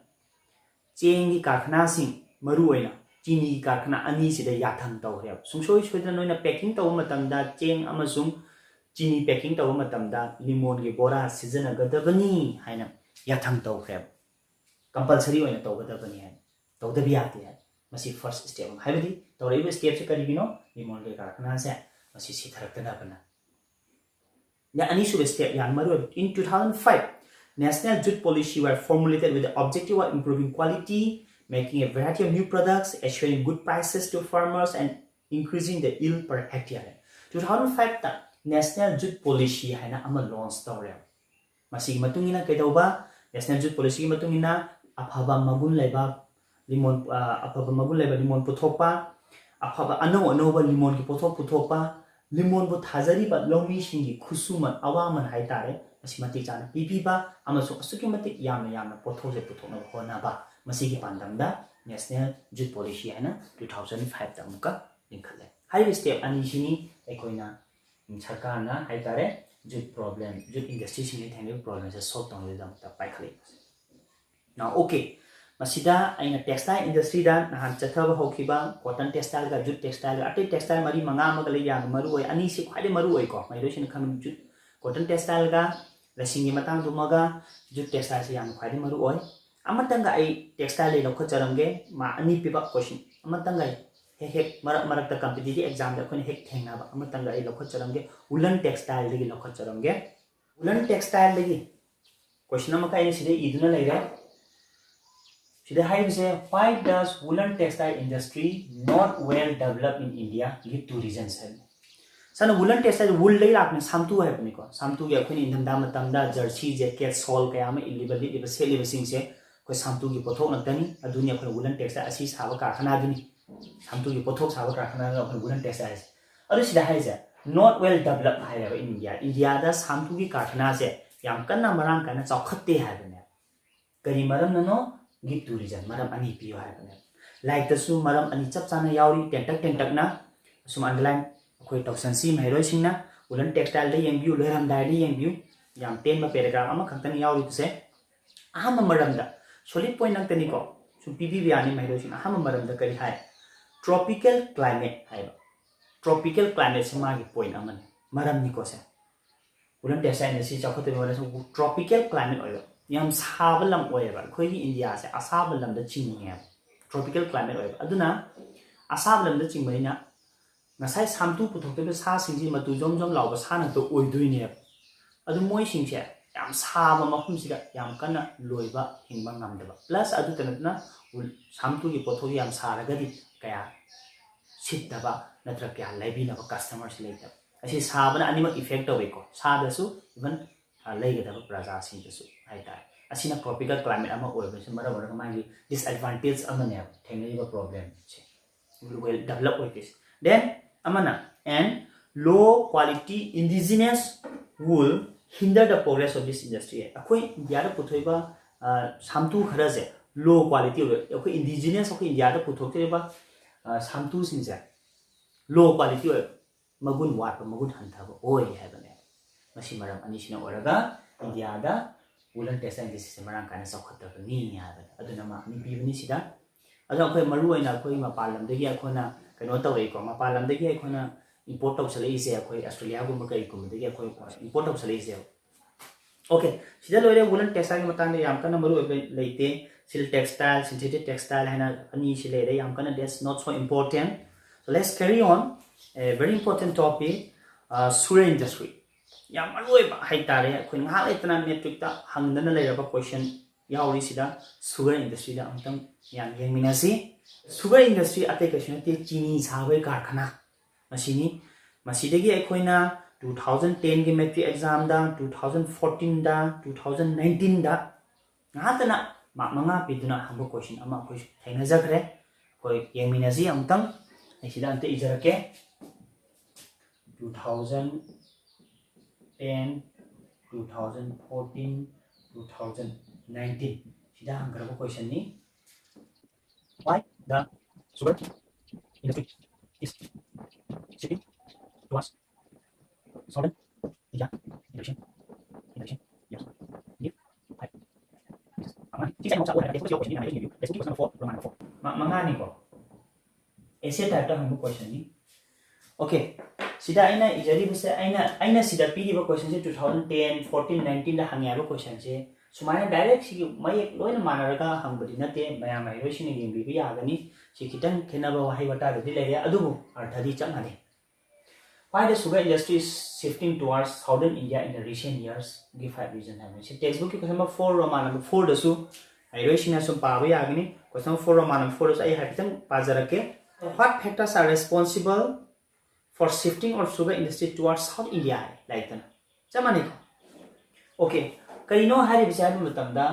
ꯆꯦꯡꯒꯤ ꯀꯥꯔꯈꯅꯥꯁꯤꯡ, ꯃꯔꯨꯑꯣꯏꯅ ꯆꯤꯅꯤꯒꯤ ꯀꯥꯔꯈꯅꯥ ꯑꯅꯤꯁꯤꯗ ꯌꯥꯊꯪ ꯇꯧꯈ꯭ꯔꯦꯕ꯫ ꯁꯨꯡꯁꯣꯏ ꯁꯣꯏꯗꯅ ꯅꯣꯏꯅ packing ꯇꯧꯕ ꯃꯇꯝꯗ, ꯆꯦꯡ ꯑꯃꯁꯨꯡ ꯆꯤꯅꯤ packing ꯇꯧꯕ ꯃꯇꯝꯗ ꯂꯤꯃꯣꯟꯒꯤ ꯕꯣꯔꯥ ꯁꯤꯖꯤꯟꯅꯒꯗꯕꯅꯤ ꯍꯥꯏꯅ ꯌꯥꯊꯪ ꯇꯧꯈ꯭ꯔꯦꯕ꯫ Compulsory ꯑꯣꯏꯅ ꯇꯧꯒꯗꯕꯅꯤ ꯍꯥꯏꯅ, ꯇꯧꯗꯕ ꯌꯥꯗꯦ ꯍꯥꯏꯅ꯫ ꯃꯁꯤ first step ꯑꯃ, ꯍꯥꯏꯕꯗꯤ ꯇꯧꯔꯛꯏꯕ stepꯁꯦ ꯀꯔꯤꯒꯤꯅꯣ? ꯂꯤꯃꯣꯟꯒꯤ ꯀꯥꯔꯈꯅꯥꯁꯦ ꯃꯁꯤ ꯁꯤꯊꯔꯛꯇꯅꯕꯅ꯫ ꯑꯅꯤꯁꯨꯕ step ꯌꯥꯝ ꯃꯔꯨ ꯑꯣꯏꯕ: "In two thousand five, national jute policy were formulated with the objective of improving quality, making a variety of new products, assuring good prices to farmers and increasing the yield per hectare" high. Two thousand fiveꯇ National Jute Policy ꯍꯥꯏꯅ ꯑꯃ launch ꯇꯧꯔꯦ꯫ ꯃꯁꯤꯒꯤ ꯃꯇꯨꯡ ꯏꯟꯅ ꯀꯩꯗꯧꯕ? National Jute Policyꯒꯤ ꯃꯇꯨꯡ ꯏꯟꯅ ꯑꯐꯕ ꯃꯒꯨꯟ ꯂꯩꯕ ꯂꯤꯃꯣꯟ, ꯑ, ꯑꯐꯕ ꯃꯒꯨꯟ ꯂꯩꯕ ꯂꯤꯃꯣꯟ ꯄꯨꯊꯣꯛꯄ, ꯑꯐꯕ ꯑꯅꯧ ꯑꯅꯧꯕ ꯂꯤꯃꯣꯟꯒꯤ ꯄꯣꯠꯊꯣꯛ ꯄꯨꯊꯣꯛꯄ, ꯂꯤꯃꯣꯟꯕꯨ ꯊꯥꯖꯔꯤꯕ ꯂꯧꯃꯤꯁꯤꯡꯒꯤ ꯈꯨꯠꯁꯨꯃꯟ, ꯑꯋꯥꯃꯟ ꯍꯥꯏꯇꯥꯔꯦ, ꯃꯁꯤ ꯃꯇꯤꯛ ꯆꯥꯅ ꯄꯤꯕꯤꯕ ꯑꯃꯁꯨꯡ ꯑꯁꯨꯛꯀꯤ ꯃꯇꯤꯛ ꯌꯥꯝꯅ ꯌꯥꯝꯅ ꯄꯣꯠꯊꯣꯛꯁꯦ ꯄꯨꯊꯣꯛꯅꯕ ꯍꯣꯠꯅꯕ, ꯃꯁꯤꯒꯤ ꯄꯥꯟꯗꯝꯗ National Jute Policy ꯍꯥꯏꯅ two thousand fiveꯇ ꯑꯃꯨꯛꯀ ꯂꯤꯡꯈꯠꯂꯦ꯫ ꯍꯥꯏꯔꯤꯕ step ꯑꯅꯤꯁꯤꯅꯤ ꯑꯩꯈꯣꯏꯅ, ꯎꯝ, ꯁꯔꯀꯥꯔꯅ ꯍꯥꯏꯇꯥꯔꯦ, jute problem, jute industryꯁꯤꯡꯅ ꯊꯦꯡꯅꯔꯤꯕ problemꯁꯦ solve ꯇꯧꯅꯕꯒꯤꯗꯃꯛꯇ ꯄꯥꯏꯈꯠꯂꯛꯏꯕꯁꯦ꯫ Now, okay, ꯃꯁꯤꯗ ꯑꯩꯅ textile industryꯗ ꯅꯍꯥꯟ ꯆꯠꯊꯕ ꯍꯧꯈꯤꯕ cotton textileꯒ jute textileꯒ ꯑꯇꯩ textile ꯃꯔꯤ ꯃꯉꯥ ꯑꯃꯒ ꯂꯩ, ꯌꯥꯝꯅ ꯃꯔꯨ ꯑꯣꯏ꯫ ꯑꯅꯤꯁꯤ ꯈ꯭ꯋꯥꯏꯗꯒꯤ ꯃꯔꯨ ꯑꯣꯏꯀꯣ, ꯃꯍꯩꯔꯣꯏꯁꯤꯡꯅ ꯈꯪꯕ jute, cotton textileꯒ ꯂꯁꯤꯡꯒꯤ ꯃꯇꯥꯡꯗꯨꯃꯒ jute textileꯁꯤ ꯌꯥꯝꯅ ꯈ꯭ꯋꯥꯏꯗꯒꯤ ꯃꯔꯨ ꯑꯣꯏ꯫ ꯑꯃꯇꯪꯒ ꯑꯩ textileꯗꯒꯤ ꯂꯧꯈꯠꯆꯔꯝꯒꯦ, mark ꯑꯅꯤ ꯄꯤꯕ question ꯑꯃꯇꯪꯒ ꯑꯩ ꯍꯦꯛ ꯍꯦꯛ ꯃꯔꯛ ꯃꯔꯛꯇ competitive examꯗ ꯑꯩꯈꯣꯏꯅ ꯍꯦꯛ ꯊꯦꯡꯅꯕ ꯑꯃꯇꯪꯒ ꯑꯩ ꯂꯧꯈꯠꯆꯔꯝꯒꯦ, woolen textileꯗꯒꯤ ꯂꯧꯈꯠꯆꯔꯝꯒꯦ꯫ Woolen textileꯗꯒꯤ question ꯑꯃꯈꯛ ꯑꯩꯅ ꯁꯤꯗ ꯏꯗꯨꯅ ꯂꯩꯔꯦ꯫ ꯁꯤꯗ ꯍꯥꯏꯔꯤꯕꯁꯦ, "Why does woolen textile industry not well developed in India?" ꯒꯤ two reasons ꯍꯥꯏꯕꯅꯤ꯫ ꯁꯅ woolen textile, woolꯗꯒꯤ ꯂꯥꯛꯄꯅꯤ, ꯁꯥꯝꯇꯨ ꯍꯥꯏꯕꯅꯤꯀꯣ꯫ ꯁꯥꯝꯇꯨꯒꯤ ꯑꯩꯈꯣꯏꯅ ꯏꯪꯊꯝꯊꯥ ꯃꯇꯝꯗ jersey jacket, shawl ꯀꯌꯥ ꯑꯃ ꯏꯜꯂꯤꯕ, ꯂꯤꯠꯂꯤꯕ, ꯁꯦꯠꯂꯤꯕꯁꯤꯡꯁꯦ ꯑꯩꯈꯣꯏ ꯁꯥꯝꯇꯨꯒꯤ ꯄꯣꯠꯊꯣꯛ ꯉꯥꯛꯇꯅꯤ꯫ ꯑꯗꯨꯅꯤ ꯑꯩꯈꯣꯏꯅ woolen textile ꯑꯁꯤ ꯁꯥꯕ ꯀꯥꯔꯈꯥꯅꯥꯗꯨꯅꯤ꯫ ꯁꯥꯝꯇꯨꯒꯤ ꯄꯣꯠꯊꯣꯛ ꯁꯥꯕ ꯀꯥꯔꯈꯥꯅꯥꯗꯨꯅ ꯑꯩꯈꯣꯏ woolen textile ꯍꯥꯏꯁꯦ꯫ ꯑꯗꯨ ꯁꯤꯗ ꯍꯥꯏꯔꯤꯁꯦ, not well developed ꯍꯥꯏꯔꯦꯕ in India꯫ ꯏꯟꯗꯤꯌꯥꯗ ꯁꯥꯝꯇꯨꯒꯤ ꯀꯥꯔꯈꯥꯅꯥꯁꯦ ꯌꯥꯝ ꯀꯟꯅ ꯃꯔꯥꯡ ꯀꯥꯏꯅ ꯆꯥꯎꯈꯠꯇꯦ ꯍꯥꯏꯕꯅꯦ꯫ ꯀꯔꯤ ꯃꯔꯝꯅꯅꯣ? Give two reason, ꯃꯔꯝ ꯑꯅꯤ ꯄꯤꯌꯨ ꯍꯥꯏꯕꯅꯦ꯫ ꯂꯥꯏꯔꯤꯛꯇꯁꯨ ꯃꯔꯝ ꯑꯅꯤ ꯆꯞ ꯆꯥꯅ ꯌꯥꯎꯔꯤ, ꯇꯦꯟꯇꯛ ꯇꯦꯟꯇꯛꯅ꯫ ꯑꯁꯨꯝ underline ꯑꯩꯈꯣꯏ ꯇꯧꯁꯟꯁꯤ, ꯃꯍꯩꯔꯣꯏꯁꯤꯡꯅ woolen textileꯗ ꯌꯦꯡꯕꯤꯌꯨ, ꯂꯣꯏꯔꯝꯗꯥꯏꯗ ꯌꯦꯡꯕꯤꯌꯨ꯫ ꯌꯥꯝ ꯇꯦꯟꯕ paragraph ꯑꯃꯈꯛꯇꯅꯤ ꯌꯥꯎꯔꯤꯕꯁꯦ꯫ ꯑꯍꯥꯟꯕ ꯃꯔꯝꯗ, solid point ꯉꯥꯛꯇꯅꯤꯀꯣ, ꯁꯨꯝ ꯄꯤꯕꯤꯕ ꯌꯥꯅꯤ ꯃꯍꯩꯔꯣꯏꯁꯤꯡ꯫ ꯑꯍꯥꯟꯕ ꯃꯔꯝꯗ ꯀꯔꯤ ꯍꯥꯏ? Tropical climate ꯍꯥꯏꯕ꯫ Tropical climateꯁꯦ ꯃꯥꯒꯤ point ꯑꯃꯅꯤ, ꯃꯔꯝꯅꯤꯀꯣ ꯁꯦ꯫ Woolen textile industry ꯆꯥꯎꯈꯠꯇꯕꯒꯤ ꯃꯔꯝꯁꯦ tropical climate ꯑꯣꯏꯕ, ꯌꯥꯝ ꯁꯥꯕ ꯂꯝ ꯑꯣꯏꯌꯦꯕ꯫ ꯑꯩꯈꯣꯏꯒꯤ ꯏꯟꯗꯤꯌꯥꯁꯦ ꯑꯁꯥꯕ ꯂꯝꯗ ꯆꯤꯡꯉꯦꯕ, tropical climate ꯑꯣꯏꯕ꯫ ꯑꯗꯨꯅ ꯑꯁꯥꯕ ꯂꯝꯗ ꯆꯤꯡꯕꯅꯤꯅ ꯉꯁꯥꯏ ꯁꯥꯝꯇꯨ ꯄꯨꯊꯣꯛꯇꯣꯏꯕ ꯁꯥꯁꯤꯡꯁꯤ ꯃꯇꯨ ꯖꯣꯝ ꯖꯣꯝ ꯂꯥꯎꯕ ꯁꯥ ꯉꯥꯛꯇ ꯑꯣꯏꯗꯣꯏꯅꯦꯕ꯫ ꯑꯗꯨ ꯃꯣꯏꯁꯤꯡꯁꯦ ꯌꯥꯝ ꯁꯥꯕ ꯃꯐꯝꯁꯤꯗ ꯌꯥꯝ ꯀꯟꯅ ꯂꯣꯏꯕ, ꯍꯤꯡꯕ ꯉꯝꯗꯕ, plus ꯑꯗꯨꯇ ꯅꯠꯇꯅ ꯁꯥꯝꯇꯨꯒꯤ ꯄꯣꯠꯊꯣꯛ ꯌꯥꯝ ꯁꯥꯔꯒꯗꯤ ꯀꯌꯥ ꯁꯤꯠꯇꯕ ꯅꯠꯇ꯭ꯔꯒ ꯀꯌꯥ ꯂꯩꯕꯤꯅꯕ customerꯁꯤ ꯂꯩꯇꯕ꯫ ꯑꯁꯤ ꯁꯥꯕꯅ ꯑꯅꯤꯃꯛ effect ꯇꯧꯋꯤꯀꯣ, ꯁꯥꯗꯁꯨ even ꯂꯩꯒꯗꯕ ꯄ꯭ꯔꯖꯥꯁꯤꯡꯗꯁꯨ ꯍꯥꯏꯇꯥꯔꯦ꯫ ꯑꯁꯤꯅ tropical climate ꯑꯃ ꯑꯣꯏꯕꯁꯤꯅ ꯃꯔꯝ ꯑꯣꯏꯔꯒ ꯃꯥꯒꯤ disadvantage ꯑꯃꯅꯦꯕ ꯊꯦꯡꯅꯔꯤꯕ problemꯁꯦ, well develop ꯑꯣꯏꯗ꯭ꯔꯤꯁꯦ꯫ Then ꯑꯃꯅ, and low quality indigenous wool hinder the progress of this industry꯫ ꯑꯩꯈꯣꯏ ꯏꯟꯗꯤꯌꯥꯗ ꯄꯨꯊꯣꯛꯏꯕ ꯁꯥꯝꯇꯨ ꯈꯔꯁꯦ low quality ꯑꯣꯏꯕ, ꯑꯩꯈꯣꯏ indigenous, ꯑꯩꯈꯣꯏ ꯏꯟꯗꯤꯌꯥꯗ ꯄꯨꯊꯣꯛꯆꯔꯤꯕ ꯁꯥꯝꯇꯨꯁꯤꯡꯁꯦ low quality ꯑꯣꯏꯕ, ꯃꯒꯨꯟ ꯋꯥꯠꯄ, ꯃꯒꯨꯟ ꯍꯟꯊꯕ ꯑꯣꯏ ꯍꯥꯏꯕꯅꯦꯕ꯫ ꯃꯁꯤ ꯃꯔꯝ ꯑꯅꯤꯁꯤꯅ ꯑꯣꯏꯔꯒ ꯏꯟꯗꯤꯌꯥꯗ woolen textile industryꯁꯦ ꯃꯔꯥꯡ ꯀꯥꯏꯅ ꯆꯥꯎꯈꯠꯇꯕꯅꯤ ꯍꯥꯏꯕꯅꯦ꯫ ꯑꯗꯨꯅ ꯃꯥ ꯑꯅꯤ ꯄꯤꯕꯅꯤ ꯁꯤꯗ꯫ ꯑꯗꯣ ꯑꯩꯈꯣꯏ ꯃꯔꯨ ꯑꯣꯏꯅ ꯑꯩꯈꯣꯏ ꯃꯄꯥꯟ ꯂꯝꯗꯒꯤ ꯑꯩꯈꯣꯏꯅ ꯀꯩꯅꯣ ꯇꯧꯔꯛꯏꯀꯣ, ꯃꯄꯥꯟ ꯂꯝꯗꯒꯤ ꯑꯩꯈꯣꯏꯅ import ꯇꯧꯁꯜꯂꯛꯏꯁꯦ, ꯑꯩꯈꯣꯏ Australiaꯒꯨꯝꯕ ꯀꯩꯒꯨꯝꯕꯗꯒꯤ ꯑꯩꯈꯣꯏ import ꯇꯧꯁꯜꯂꯛꯏꯁꯦ꯫ Okay, ꯁꯤꯗ ꯂꯣꯏꯔꯦ꯫ Woolen textileꯒꯤ ꯃꯇꯥꯡꯗ ꯌꯥꯝ ꯀꯟꯅ ꯃꯔꯨ ꯑꯣꯏꯕ ꯂꯩꯇꯦ꯫ Silk textile, synthetic textile ꯍꯥꯏꯅ ꯑꯅꯤꯁꯤ ꯂꯩꯔꯦ, ꯌꯥꯝ ꯀꯟꯅ, that's not so important. So let's carry on. A very important topic, uh, sugar industry. ꯌꯥꯝ ꯃꯔꯨ ꯑꯣꯏꯕ ꯍꯥꯏꯇꯥꯔꯦ, ꯑꯩꯈꯣꯏ ꯉꯥꯏꯍꯥꯛ ꯂꯩꯇꯅ ꯃꯦꯇ꯭ꯔꯤꯛꯇ ꯍꯪꯗꯅ ꯂꯩꯔꯕ ꯀꯣꯏꯁꯟ ꯌꯥꯎꯔꯤꯁꯤꯗ ꯁꯨꯒꯔ ꯏꯟꯗꯁꯇ꯭ꯔꯤꯗ ꯑꯃꯨꯛꯇꯪ ꯃꯌꯥꯝ ꯌꯦꯡꯃꯤꯟꯅꯁꯤ꯫ ꯁꯨꯒꯔ ꯏꯟꯗꯁꯇ꯭ꯔꯤ ꯑꯇꯩ ꯀꯩꯁꯨ ꯅꯠꯇꯦ, ꯆꯤꯅꯤ ꯁꯥꯕꯒꯤ ꯀꯥꯔꯈꯥꯅ ꯃꯁꯤꯅꯤ꯫ ꯃꯁꯤꯗꯒꯤ ꯑꯩꯈꯣꯏꯅ ꯇꯨ ꯊꯥꯎꯖꯟ ꯇꯦꯟꯒꯤ ꯃꯦꯇ꯭ꯔꯤꯛ ꯑꯦꯛꯖꯥꯝꯗ, ꯇꯨ ꯊꯥꯎꯖꯟ ꯐꯣꯔꯇꯤꯟꯗ, ꯇꯨ ꯊꯥꯎꯖꯟ ꯅꯥꯏꯟꯇꯤꯟꯗ ꯉꯥꯛꯇꯅ ꯃꯥꯔꯛ ꯃꯉꯥ ꯄꯤꯗꯨꯅ ꯍꯪꯕ ꯀꯣꯏꯁꯟ ꯑꯃ ꯑꯩꯈꯣꯏꯁꯨ ꯊꯦꯡꯅꯖꯈ꯭ꯔꯦ꯫ ꯑꯩꯈꯣꯏ ꯌꯦꯡꯃꯤꯟꯅꯁꯤ ꯑꯃꯨꯛꯇꯪ꯫ ꯑꯩ ꯁꯤꯗ ꯑꯝꯇ ꯏꯖꯔꯛꯀꯦ꯫ Two thousand ten, two thousand fourteen, two thousand nineteen ꯁꯤꯗ ꯍꯪꯈ꯭ꯔꯕ ꯀꯣꯏꯁꯟꯅꯤ꯫ Why the sugar industry is shifting towards southern India in the recent, in the recent years? Give five. ꯁꯤꯁꯦ ꯑꯩꯅ ꯃꯍꯧꯁꯥ ꯑꯣꯏꯅ ꯍꯥꯏꯔꯒ ꯇꯦꯛꯁꯕꯨꯛꯀꯤ ꯀꯣꯏꯁꯟ ꯌꯦꯡꯉꯤꯅꯦ, ꯇꯦꯛꯁꯕꯨꯛꯀꯤ question number four, Roman number four. ꯃꯉꯥꯅꯤꯀꯣ꯫ ꯑꯦꯁꯦ ꯇꯥꯏꯞꯇ ꯍꯪꯕ ꯀꯣꯏꯁꯟꯅꯤ꯫ ꯑꯣꯀꯦ, ꯁꯤꯗ ꯑꯩꯅ ꯏꯖꯔꯤꯕꯁꯦ, ꯑꯩꯅ ꯑꯩꯅ ꯁꯤꯗ ꯄꯤꯔꯤꯕ ꯀꯣꯏꯁꯟꯁꯦ ꯇꯨ ꯊꯥꯎꯖꯟ ꯇꯦꯟ, ꯐꯣꯔꯇꯤꯟ, ꯅꯥꯏꯟꯇꯤꯟꯗ ꯍꯪꯉꯦ ꯍꯥꯏꯕ ꯀꯣꯏꯁꯟꯁꯦ ꯁꯨꯃꯥꯏꯅ ꯗꯥꯏꯔꯦꯛ ꯁꯤꯒꯤ ꯃꯌꯦꯛ ꯂꯣꯏꯅ ꯃꯥꯟꯅꯔꯒ ꯍꯪꯕꯗꯤ ꯅꯠꯇꯦ, ꯃꯌꯥꯝ ꯃꯍꯩꯔꯣꯏꯁꯤꯡꯅ ꯌꯦꯡꯕꯤꯕ ꯌꯥꯒꯅꯤ꯫ ꯁꯤ ꯈꯤꯇꯪ ꯈꯦꯠꯅꯕ ꯋꯥꯍꯩ ꯋꯥꯇꯥꯗꯗꯤ ꯂꯩꯔꯦ, ꯑꯗꯨꯕꯨ ꯑꯔꯊꯗꯤ ꯆꯞ ꯃꯥꯟꯅꯩ꯫ Why the sugar industry is shifting towards southern India in the recent years? Give five reason ꯍꯥꯏꯕꯅꯤ꯫ ꯁꯤ ꯇꯦꯛꯁꯕꯨꯛꯀꯤ question number four, Roman number ꯐꯣꯔꯗꯁꯨ ꯃꯍꯩꯔꯣꯏꯁꯤꯡꯅ ꯁꯨꯝ ꯄꯥꯕ ꯌꯥꯒꯅꯤ꯫ ꯀꯣꯏꯁꯟ ꯅꯝꯕꯔ ꯐꯣꯔ, ꯔꯣꯃꯥꯟ ꯅꯝꯕꯔ ꯐꯣꯔꯗꯁꯨ ꯑꯩ ꯍꯥꯏꯐꯦꯠꯇꯪ ꯄꯥꯖꯔꯛꯀꯦ꯫ What factors are responsible for shifting our sugar industry towards South India? ꯂꯥꯏꯔꯤꯛꯇꯅ ꯆꯞ ꯃꯥꯟꯅꯩꯀꯣ꯫ Okay, ꯀꯔꯤꯅꯣ ꯍꯥꯏꯔꯤꯕꯁꯦ ꯍꯥꯏꯕ ꯃꯇꯝꯗ,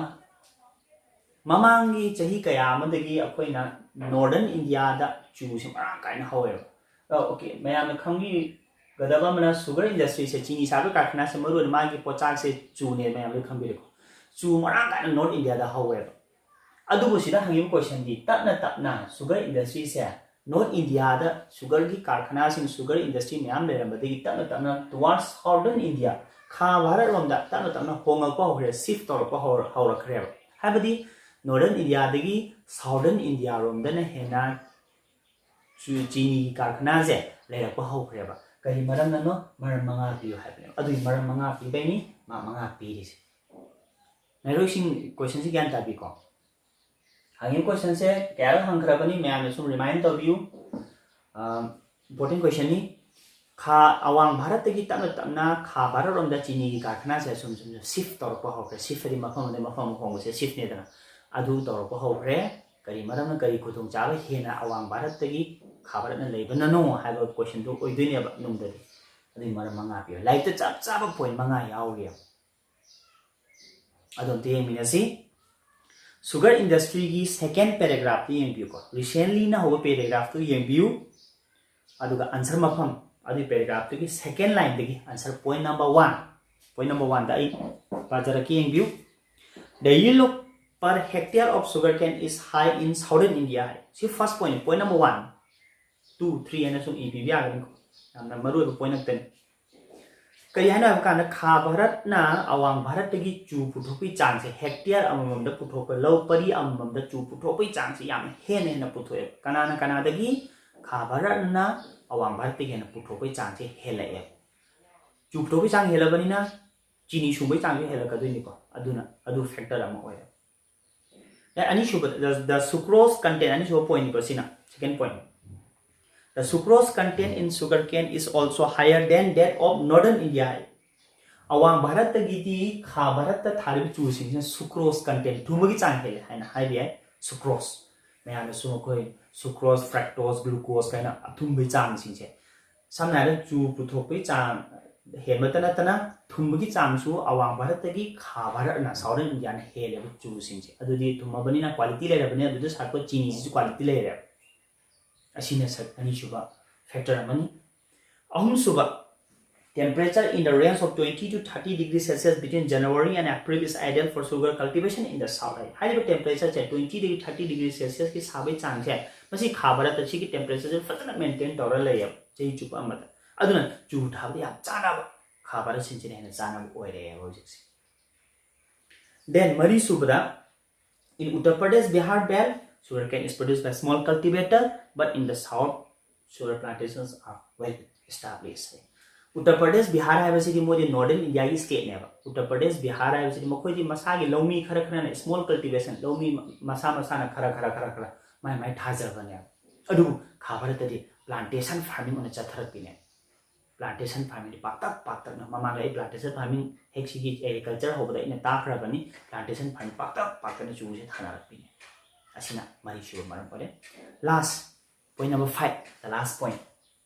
ꯃꯃꯥꯡꯒꯤ ꯆꯍꯤ ꯀꯌꯥ ꯑꯃꯗꯒꯤ ꯑꯩꯈꯣꯏꯅ ꯅꯣꯔꯗꯔꯟ ꯏꯟꯗꯤꯌꯥꯗ ꯆꯨꯁꯦ ꯃꯔꯥꯡ ꯀꯥꯏꯅ ꯍꯧꯋꯦꯕ꯫ ꯑ, ꯑꯣꯀꯦ, ꯃꯌꯥꯝꯅ ꯈꯪꯕꯤꯒꯗꯕ ꯑꯃꯅ, ꯁꯨꯒꯔ ꯏꯟꯗꯁꯇ꯭ꯔꯤꯁꯦ, ꯆꯤꯅꯤ ꯁꯥꯕꯒꯤ ꯀꯥꯔꯈꯥꯅꯥꯁꯦ, ꯃꯔꯨꯑꯣꯏꯅ ꯃꯥꯒꯤ ꯄꯣꯠꯆꯥꯛꯁꯦ ꯆꯨꯅꯦ, ꯃꯌꯥꯝ ꯂꯣꯏ ꯈꯪꯕꯤꯔꯦꯀꯣ꯫ ꯆꯨ ꯃꯔꯥꯡ ꯀꯥꯏꯅ ꯅꯣꯔꯠ ꯏꯟꯗꯤꯌꯥꯗ ꯍꯧꯋꯦꯕ꯫ ꯑꯗꯨꯕꯨ ꯁꯤꯗ ꯍꯪꯉꯤꯕ ꯀꯣꯏꯁꯟꯗꯤ, ꯇꯞꯅ ꯇꯞꯅ ꯁꯨꯒꯔ ꯏꯟꯗꯁꯇ꯭ꯔꯤꯁꯦ ꯅꯣꯔꯠ ꯏꯟꯗꯤꯌꯥꯗ ꯁꯨꯒꯔꯒꯤ ꯀꯥꯔꯈꯥꯅꯥꯁꯤꯡ, ꯁꯨꯒꯔ ꯏꯟꯗꯁꯇ꯭ꯔꯤ ꯃꯌꯥꯝ ꯂꯩꯔꯝꯕꯗꯒꯤ ꯇꯞꯅ ꯇꯞꯅ towards southern India, ꯈꯥ ꯚꯥꯔꯠ ꯂꯣꯝꯗ ꯇꯞꯅ ꯇꯞꯅ ꯍꯣꯡꯉꯛꯄ ꯍꯧꯈ꯭ꯔꯦ, shift ꯇꯧꯔꯛꯄ ꯍꯧꯔ-, ꯍꯧꯔꯛꯈ꯭ꯔꯦꯕ꯫ ꯍꯥꯏꯕꯗꯤ ꯅꯣꯔꯗꯔꯟ ꯏꯟꯗꯤꯌꯥꯗꯒꯤ ꯁꯥꯎꯗꯔꯟ ꯏꯟꯗꯤꯌꯥꯔꯣꯝꯗꯅ ꯍꯦꯟꯅ ꯆꯨ-, ꯆꯤꯅꯤꯒꯤ ꯀꯥꯔꯈꯥꯅꯥꯁꯦ ꯂꯩꯔꯛꯄ ꯍꯧꯈ꯭ꯔꯦꯕ꯫ ꯀꯔꯤ ꯃꯔꯝꯅꯅꯣ? ꯃꯔꯝ ꯃꯉꯥ ꯄꯤꯌꯨ ꯍꯥꯏꯕꯅꯦꯕ꯫ ꯑꯗꯨꯒꯤ ꯃꯔꯝ ꯃꯉꯥ ꯄꯤꯕꯩꯅꯤ ꯃꯥꯔꯛ ꯃꯉꯥ ꯄꯤꯔꯤꯁꯦ꯫ ꯃꯍꯩꯔꯣꯏꯁꯤꯡ, ꯀꯣꯏꯁꯟꯁꯤ ꯒ꯭ꯌꯥꯟ ꯇꯥꯕꯤꯀꯣ꯫ ꯍꯪꯉꯤꯕ ꯀꯣꯏꯁꯟꯁꯦ ꯀꯌꯥꯔꯛ ꯍꯪꯈ꯭ꯔꯕꯅꯤ, ꯃꯌꯥꯝꯅ ꯁꯨꯝ remind ꯇꯧꯕꯤꯌꯨ꯫ ꯑ, important ꯀꯣꯏꯁꯟꯅꯤ꯫ ꯈꯥ ꯑꯋꯥꯡ ꯚꯥꯔꯠꯇꯒꯤ ꯇꯞꯅ ꯇꯞꯅ ꯈꯥ ꯚꯥꯔꯠꯔꯣꯝꯗ ꯆꯤꯅꯤꯒꯤ ꯀꯥꯔꯈꯅꯥꯁꯦ ꯁꯨꯝ ꯁꯨꯝ ꯁꯨꯝ shift ꯇꯧꯔꯛꯄ ꯍꯧꯈ꯭ꯔꯦ꯫ Shift ꯍꯥꯏꯗꯤ ꯃꯐꯝ ꯑꯃꯗꯒꯤ ꯃꯐꯝ ꯑꯃ ꯍꯣꯡꯕꯁꯦ shiftꯅꯦꯗꯅ꯫ ꯑꯗꯨ ꯇꯧꯔꯛꯄ ꯍꯧꯈ꯭ꯔꯦ꯫ ꯀꯔꯤ ꯃꯔꯝꯅ, ꯀꯔꯤ ꯈꯨꯗꯣꯡꯆꯥꯕ ꯍꯦꯟꯅ ꯑꯋꯥꯡ ꯚꯥꯔꯠꯇꯒꯤ ꯈꯥ ꯚꯥꯔꯠꯅ ꯂꯩꯕꯅꯅꯣ ꯍꯥꯏꯕ questionꯗꯨ ꯑꯣꯏꯗꯣꯏꯅꯦꯕ ꯅꯨꯡꯗꯗꯤ꯫ ꯑꯗꯨꯒꯤ ꯃꯔꯝ ꯃꯉꯥ ꯄꯤꯌꯨ꯫ ꯂꯥꯏꯔꯤꯛꯇ ꯆꯞ ꯆꯥꯕ point ꯃꯉꯥ ꯌꯥꯎꯔꯤ꯫ ꯑꯗꯨ ꯑꯝꯇ ꯌꯦꯡꯃꯤꯟꯅꯁꯤ꯫ Sugar industryꯒꯤ second paragraphꯇꯨ ꯌꯦꯡꯕꯤꯌꯨꯀꯣ꯫ Recentlyꯅ ꯍꯧꯕ paragraphꯇꯨ ꯌꯦꯡꯕꯤꯌꯨ꯫ ꯑꯗꯨꯒ answer ꯃꯐꯝ, ꯑꯗꯨꯒꯤ paragraphꯇꯨꯒꯤ second lineꯗꯒꯤ answer point number one, point number oneꯗ ꯑꯩ ꯄꯥꯖꯔꯛꯀꯦ, ꯌꯦꯡꯕꯤꯌꯨ꯫ The yield of per hectare of sugarcane is high in southern India ꯍꯥꯏ꯫ ꯁꯤ first point, point number one, two, three ꯍꯥꯏꯅ ꯁꯨꯝ ꯏꯕꯤꯕ ꯌꯥꯒꯅꯤꯀꯣ꯫ ꯌꯥꯝꯅ ꯃꯔꯨꯑꯣꯏꯕ point ꯉꯥꯛꯇꯅꯤ꯫ ꯀꯔꯤ ꯍꯥꯏꯅꯣ ꯍꯥꯏꯕ ꯀꯥꯟꯗ ꯈꯥ ꯚꯥꯔꯠꯅ ꯑꯋꯥꯡ ꯚꯥꯔꯠꯇꯒꯤ ꯆꯨ ꯄꯨꯊꯣꯛꯄꯒꯤ ꯆꯥꯡꯁꯦ, hectare ꯑꯃꯃꯝꯗ ꯄꯨꯊꯣꯛꯄ, ꯂꯧ ꯄꯔꯤ ꯑꯃꯃꯝꯗ ꯆꯨ ꯄꯨꯊꯣꯛꯄꯒꯤ ꯆꯥꯡꯁꯦ ꯌꯥꯝꯅ ꯍꯦꯟꯅ ꯍꯦꯟꯅ ꯄꯨꯊꯣꯛꯑꯦꯕ꯫ ꯀꯅꯥꯅ ꯀꯅꯥꯗꯒꯤ? ꯈꯥ ꯚꯥꯔꯠꯅ ꯑꯋꯥꯡ ꯚꯥꯔꯠꯇꯒꯤ ꯍꯦꯟꯅ ꯄꯨꯊꯣꯛꯄꯒꯤ ꯆꯥꯡꯁꯦ ꯍꯦꯜꯂꯛꯑꯦꯕ꯫ ꯆꯨ ꯄꯨꯊꯣꯛꯄꯒꯤ ꯆꯥꯡ ꯍꯦꯜꯂꯕꯅꯤꯅ ꯆꯤꯅꯤ ꯁꯨꯡꯕꯒꯤ ꯆꯥꯡꯁꯨ ꯍꯦꯜꯂꯛꯀꯗꯣꯏꯅꯤꯀꯣ꯫ ꯑꯗꯨꯅ ꯑꯗꯨ factor ꯑꯃ ꯑꯣꯏꯔꯦ꯫ ꯑꯦ, ꯑꯅꯤꯁꯨꯕꯗ, the, the sucrose content, ꯑꯅꯤꯁꯨꯕ pointꯅꯤꯀꯣ ꯁꯤꯅ, second point꯫ The sucrose content in sugarcane is also higher than that of northern India ꯍꯥꯏ꯫ ꯑꯋꯥꯡ ꯚꯥꯔꯠꯇꯒꯤꯗꯤ ꯈꯥ ꯚꯥꯔꯠꯇ ꯊꯥꯔꯤꯕ ꯆꯨꯁꯤꯡꯁꯤꯅ sucrose content, ꯊꯨꯝꯕꯒꯤ ꯆꯥꯡ ꯍꯦꯜꯂꯦ ꯍꯥꯏꯅ ꯍꯥꯏꯕ ꯌꯥꯏ꯫ Sucrose, ꯃꯌꯥꯝꯅꯁꯨ ꯑꯩꯈꯣꯏ sucrose, fructose, glucose ꯀꯥꯏꯅ ꯑꯊꯨꯝꯕꯒꯤ ꯆꯥꯡꯁꯤꯡꯁꯦ, ꯁꯝꯅ ꯍꯥꯏꯔꯕꯗ ꯆꯨ ꯄꯨꯊꯣꯛꯄꯒꯤ ꯆꯥꯡ ꯍꯦꯟꯕꯇ ꯅꯠꯇꯅ ꯊꯨꯝꯕꯒꯤ ꯆꯥꯡꯁꯨ ꯑꯋꯥꯡ ꯚꯥꯔꯠꯇꯒꯤ ꯈꯥ ꯚꯥꯔꯠꯅ, southern Indiaꯅ ꯍꯦꯜꯂꯦꯕ ꯆꯨꯁꯤꯡꯁꯦ꯫ ꯑꯗꯨꯗꯤ ꯊꯨꯝꯃꯕꯅꯤꯅ quality ꯂꯩꯔꯕꯅꯤ, ꯑꯗꯨꯗ ꯁꯥꯔꯛꯄ ꯆꯤꯅꯤꯁꯤꯁꯨ quality ꯂꯩꯔꯦꯕ꯫ ꯑꯁꯤꯅ ꯁꯛ ꯑꯅꯤꯁꯨꯕ factor ꯑꯃꯅꯤ꯫ ꯑꯍꯨꯝꯁꯨꯕ, temperature in the range of twenty to thirty degree Celsius between January and April is ideal for sugar cultivation in the south ꯍꯥꯏ꯫ ꯍꯥꯏꯔꯤꯕ temperatureꯁꯦ twenty degree, thirty degree Celsiusꯀꯤ ꯁꯥꯕꯒꯤ ꯆꯥꯡꯁꯦ, ꯃꯁꯤ ꯈꯥ ꯚꯥꯔꯠꯇ ꯁꯤꯒꯤ temperatureꯁꯦ ꯐꯖꯅ maintain ꯇꯧꯔ ꯂꯩꯌꯦꯕ ꯆꯍꯤ ꯆꯨꯞꯄ ꯑꯃꯗ꯫ ꯑꯗꯨꯅ ꯆꯨ ꯊꯥꯕꯗ ꯌꯥꯝ ꯆꯥꯅꯕ, ꯈꯥ ꯚꯥꯔꯠꯁꯤꯡꯁꯤꯅ ꯍꯦꯟꯅ ꯆꯥꯅꯕ ꯑꯣꯏꯔꯦꯕ ꯍꯧꯖꯤꯛꯁꯦ꯫ Then ꯃꯔꯤꯁꯨꯕꯗ, in Uttar Pradesh, Bihar belt, sugarcane is produced by small cultivator, but in the south, sugar plantations are well established. Uttar Pradesh, Bihar ꯍꯥꯏꯕꯁꯤꯗꯤ ꯃꯣꯏꯗꯤ northern Indiaꯒꯤ stateꯅꯦꯕ꯫ ꯎꯠꯇꯔ ꯄ꯭ꯔꯗꯦꯁ, ꯕꯤꯍꯥꯔ ꯍꯥꯏꯕꯁꯤꯗꯤ ꯃꯈꯣꯏꯗꯤ ꯃꯁꯥꯒꯤ ꯂꯧꯃꯤ ꯈꯔ ꯈꯔꯅ small cultivation, ꯂꯧꯃꯤ ꯃꯁꯥ ꯃꯁꯥꯅ ꯈꯔ ꯈꯔ ꯈꯔ ꯈꯔ ꯃꯥꯏ ꯃꯥꯏ ꯊꯥꯖꯕꯅꯦꯕ꯫ ꯑꯗꯨꯕꯨ ꯈꯥ ꯚꯥꯔꯠꯇꯗꯤ plantation farming ꯑꯣꯏꯅ ꯆꯠꯊꯔꯛꯄꯤꯅꯦ꯫ plantation farming ꯄꯥꯛꯇꯛ ꯄꯥꯛꯇꯛꯅ, ꯃꯃꯥꯡꯗ ꯑꯩ plantation farming ꯍꯦꯛ ꯁꯤꯒꯤ agriculture ꯍꯧꯕꯗ ꯑꯩꯅ ꯇꯥꯈ꯭ꯔꯕꯅꯤ, plantation farming ꯄꯥꯛꯇꯛ ꯄꯥꯛꯇꯛꯅ ꯆꯨꯁꯦ ꯊꯥꯅꯔꯛꯄꯤꯅꯦ꯫ ꯑꯁꯤꯅ ꯃꯔꯤꯁꯨꯕ ꯃꯔꯝ ꯑꯣꯏꯔꯦ꯫ Last, point number five, the last point.